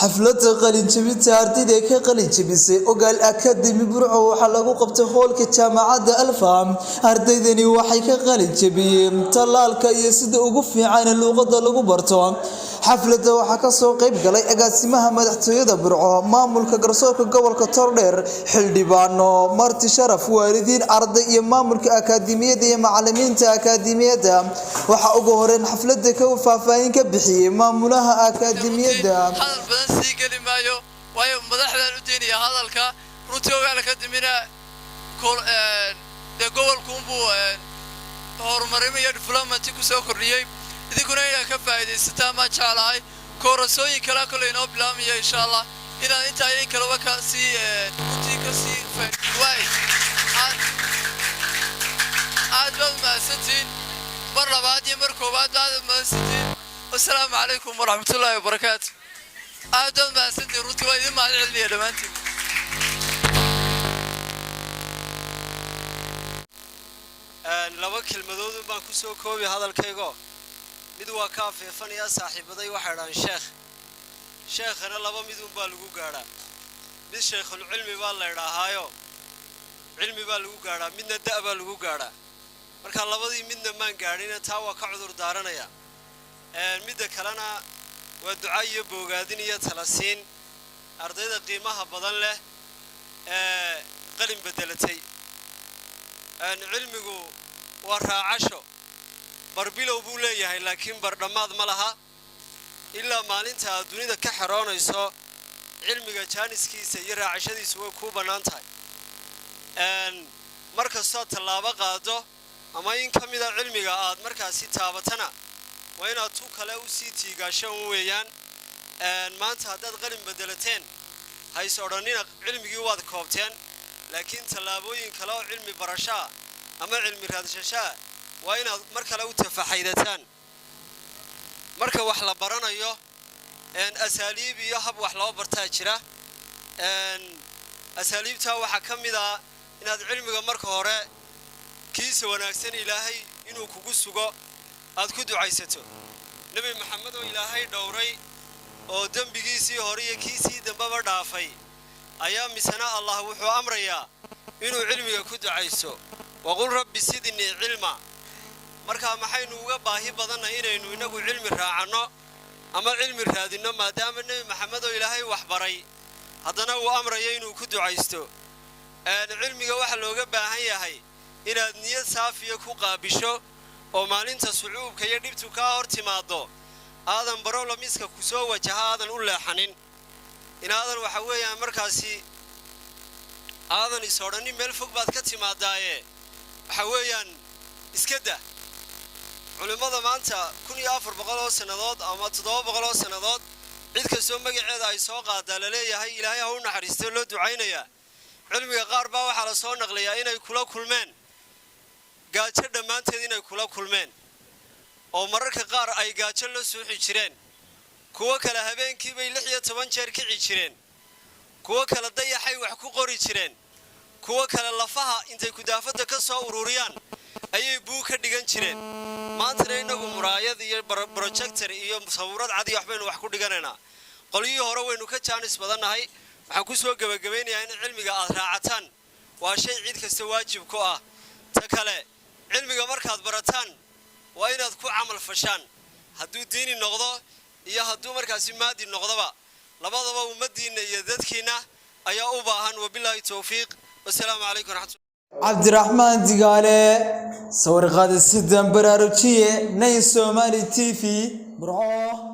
Xafladda qalinjebinta ardayda ka qalinjebisay Ogaal Academy Burco waxaa lagu qabtay hoolka jaamacadda Alfa. Ardaydani waxay ka qalinjebiyeen tallaalka iyo sida ugu fiican ee luuqadda lagu barto. Xafladda waxaa kasoo qayb galay agaasimaha madaxtooyada Burco, maamulka garsoorka gobolka Togdheer, xildhibaano, marti sharaf, waalidiin, arday iyo maamulka akaademiyadda iyo macalimiinta akaademiyadda. Waxaa ugu horeyn xafladda ka faahfaahin ka bixiyey maamulaha akaademiyadda. Hadal badan sii geli maayo, waayo madaxdaan u daynaya hadalka. Runtii Ogaal Academyna dee gobolkuunbuu horumarimo iyo development ku soo kordhiyey. Idinkuna inaad ka faa'iidaysataan maan jeclahay. Koorasooyin kale koley inoo bilaabmaya, insha Allah, inaad intaa in kaleba ka sii runtii ka sii waay. Aad baad mahadsantihiin mar labaad iyo mar koowaad baad mahadsantihiin. Wasalaamu calaykum waraxmatullaahi wabarakaatu. Aad baad mahadsantihiin runtii, waa idin mahad celinaya dhammaantiin. Laba kelmadood baan ku soo koobi hadalkaygo. Mid waa ka afeefanayaa saaxiibaday, waxay dhahaan sheekh. Sheekhana laba midun baa lagu gaadhaa: mid sheikhulcilmi baa la idhaahaayo, cilmi baa lagu gaadhaa, midna da' baa lagu gaadhaa. Marka labadii midna maan gaadhina, taa waa ka cudur daaranaya. Midda kalena waa duca iyo boogaadin iyo talasiin ardayda qiimaha badan leh ee qalin beddelatay. Cilmigu waa raacasho, barbilow buu leeyahay, laakiin bardhammaad ma laha. Ilaa maalinta aad dunida ka xeroonayso, cilmiga jaaniskiisa iyo raacashadiisu way kuu bannaan tahay. Mar kastood tallaabo qaado ama in ka mida cilmiga aad markaasi taabatana, waa inaad tu kale usii tiigaasho un weeyaan. Maanta haddaad qalin bedelateen, hays odhannina cilmigii waad koobteen, laakiin tallaabooyin kale oo cilmi barashaa ama cilmi raadsashaa waa inaad mar kale u tafaxaydataan. Marka wax la baranayo, asaaliib iyo hab wax loo bartaa jira. Asaaliibtaa waxaa ka mid ah inaad cilmiga marka hore kiisa wanaagsan Ilaahay inuu kugu sugo aad ku ducaysato. Nebi Maxamed oo Ilaahay dhowray oo dembigiisii hore iyo kiisii dambeba dhaafay ayaa misena Allah wuxuu amrayaa inuu cilmiga ku ducayso: "وقل رب زدني علما." Markaa maxaynu uga baahi badannahay inaynu inagu cilmi raacanno ama cilmi raadinno, maadaama Nebi Maxamed oo Ilaahay wax baray haddana uu amrayo inuu ku ducaysto? Cilmiga waxaa looga baahan yahay inaad niyad saafiya ku qaabisho, oo maalinta sucuubka iyo dhibtu kaa hor timaaddo aadan barowlamiska ku soo wajaha aadan u leexanin, inaadan waxa weeyaan markaasi aadan is odhanin meel fog baad ka timaadaaye, waxa weeyaan iska dah. Culimmada maanta 1400 oo sannadood ama 700 oo sannadood, cid kastoo magaceeda ay soo qaadaa laleeyahay Ilaahay ha u naxariisto, loo ducaynayaa, cilmiga qaar baa waxaa la soo naqliyaa inay kula kulmeen gaajo dhammaanteed, inay kula kulmeen oo mararka qaar ay gaajo la suuxi jireen. Kuwo kale habeenkii bay 16 jeer kici jireen. Kuwo kale dayaxay wax ku qori jireen. Kuwo kale lafaha intay kudaafadda ka soo ururiyaan ayay buug ka dhigan jireen. Maantana innagu muraayad iyo projector iyo sawirad cad iyo waxbaynu wax ku dhiganaynaa. Qolyihii hore waynu ka jaanis badannahay. Waxaan ku soo gebagabaynayaa in cilmiga aad raacataan waa shay cid kasta waajib ku ah. Ta kale, cilmiga markaad barataan waa inaad ku camal fashaan, hadduu diini noqdo iyo hadduu markaasi maadi noqdoba. Labadaba ummaddiinna iyo dadkiinna ayaa u baahan. Wabilaahi towfiiq, wasalaamu calaykum waraxmatullahi. Cabdiraxmaan Digaale, sawir qaadisidan baraarujiye, Nain Somali TV, Burco.